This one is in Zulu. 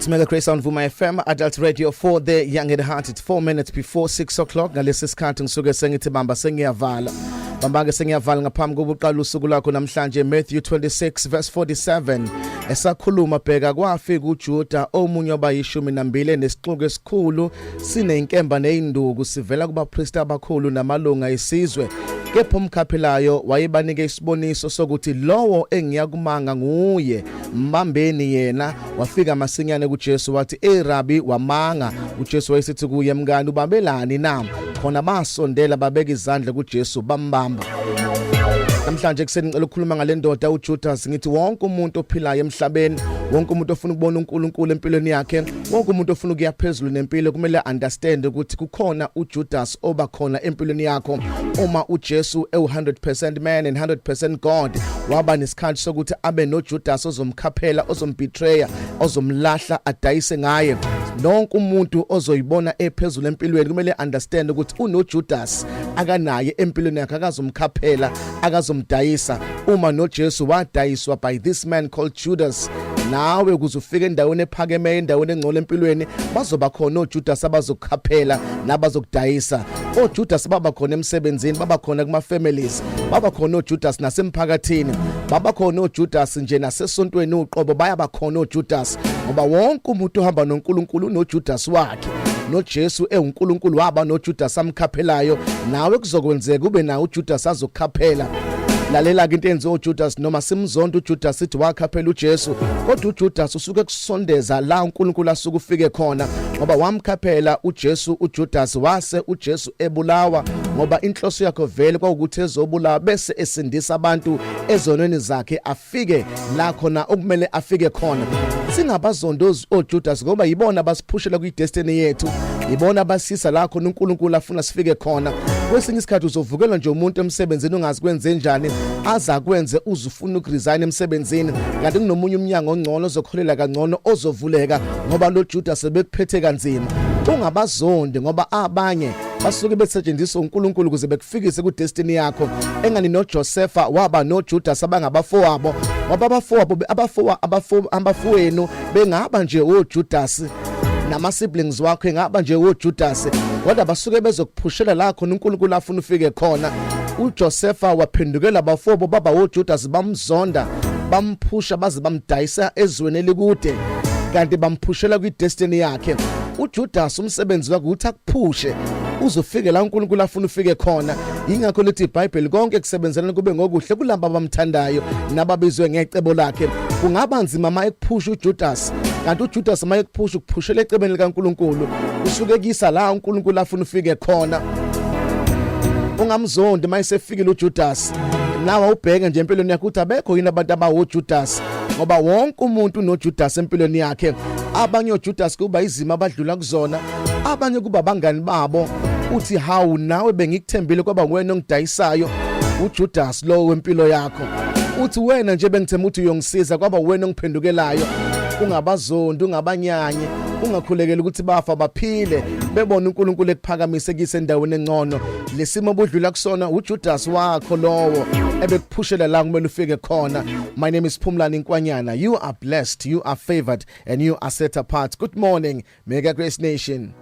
It's Mega Grace on Vuma FM, Adult Radio for the Young at Heart. It's 4 minutes before 6 o'clock. Ngalesi sikhathi ngisuke sengithi bamba sengiyavala. Bamba ke sengiyavala ngaphambi kokuqala usuku lwakho namhlanje. Matthew 26 verse 47. Esakhuluma, bheka, kwafika uJuda, omunye wabayishumi nambili, nesixuku esikhulu sinenkemba nezinduku, sivela kubapristi abakhulu namalunga esizwe. Kepha umkhaphelayo wayebanike isiboniso sokuthi, "Lowo engiyakumanga nguye, mbambeni yena." Wafika masinyane kuJesu wathi, "Erabi," wamanga. UJesu wayesithi kuye, "Mngani, ubambelani na?" Khona basondela, babeka izandla kuJesu, bambamba. Namhlanje kuseni ngicela ukukhuluma ngale ndoda uJudas. Ngithi wonke umuntu ophilayo emhlabeni, wonke umuntu ofuna ukubona uNkulunkulu empilweni yakhe, wonke umuntu ofuna ukuya phezulu nempilo, kumele understand ukuthi kukhona uJudas oba khona empilweni yakho. Uma uJesu ewu100% man and 100% God, waba nesikhathi sokuthi abe noJudas ozomkhaphela, ozombetraya, ozomlahla, adayise ngaye. Nonke umuntu ozoyibona ephezulu empilweni kumele understand ukuthi unoJudas akanaye empilweni yakhe, akazomkhaphela, akazomdayisa. Uma noJesu wadayiswa by this man called Judas, nawe ukuze ufike endaweni ephakemeyo, endaweni engcono empilweni, bazoba khona oJudas abazokukhaphela nabazokudayisa. OJudas baba khona emsebenzini, baba khona kuma families, baba khona oJudas nasemphakathini, baba khona oJudas nje nasesontweni uqobo, bayaba khona oJudas, ngoba wonke umuntu ohamba noNkulunkulu unoJudas wakhe. NoJesu ewuNkulunkulu waba noJudas amkhaphelayo. Nawe kuzokwenzeka ube nawo uJudas azokukhaphela. Lalela ke into enziwa uJudas. Noma simzonda uJudas, sithi wakhaphela uJesu, kodwa uJudas usuke kusondeza la uNkulunkulu asuke ufike khona, ngoba wamkhaphela uJesu uJudas, wase uJesu ebulawa, ngoba inhloso yakhe vele kwawukuthi ezobulawa bese esindisa abantu ezonweni zakhe, afike la khona okumele afike khona. Singabazondo oJudas, ngoba yibona abasiphushela kwi-destiny yethu, yibona abasisa la khona uNkulunkulu afuna sifike khona. Kwesinye isikhathi uzovukela nje umuntu emsebenzini, ungazi kwenze njani, aza kwenze uzufuna ukuresign emsebenzini, kanti kunomunye umnyango ongcono ozokholela kangcono ozovuleka, ngoba lo Judas sebekuphethe kanzima. Ungabazondi, ngoba abanye basuke besetshenziswa uNkulunkulu ukuze bekufikise ku-destiny yakho. Engani noJosepha waba noJudas abangabafowabo, ngoba abafowabo, abafowenu bengaba nje oJudas, nama siblings wakho engaba nje oJudas, kodwa basuke bezokuphushela la khona uNkulunkulu afuna ufike khona. uJosepha waphendukela abafobo, baba oJudas, bamzonda, bamphusha baze bamdayisa ezweni elikude, kanti bamphushela kwi-destiny yakhe. UJudas umsebenzi wakhe ukuthi akuphushe uzofike la uNkulunkulu afuna ufike khona. Ingakho lithi iBhayibheli, konke kusebenzelana kube ngokuhle kulabo abamthandayo nababizwe ngecebo lakhe. Kungaba nzima uma ekuphusha uJudas, kanti uJudas uma ekuphusha ukuphushela ecebeni likaNkulunkulu, usuke kuyisa la uNkulunkulu afuna ufike khona. Ungamzondi mayesefikile uJudas. Nawe ubheke nje empilweni yakho ukuthi abekho yini abantu abawoJudas, ngoba wonke umuntu unoJudas empilweni yakhe. Abanye oJudas kuba izimo abadlula kuzona, abanye kuba abangani babo. Uthi, "Hawu, nawe bengikuthembile, kwaba wena ongidayisayo." UJudas lo wempilo yakho. Uthi, "Wena nje bengithemba ukuthi uyongisiza, kwaba wena ongiphendukelayo." Ungabazondi, ungabanyanyi, ungakhulekeli ukuthi bafa, baphile bebona uNkulunkulu ekuphakamise kise endaweni engcono. Lesimo obudlula kusona, uJudas wakho lowo ebekuphushela la kumele ufike khona. My name is Phumlani Nkwanyana. You are blessed, you are favored and you are set apart. Good morning, Mega Grace Nation.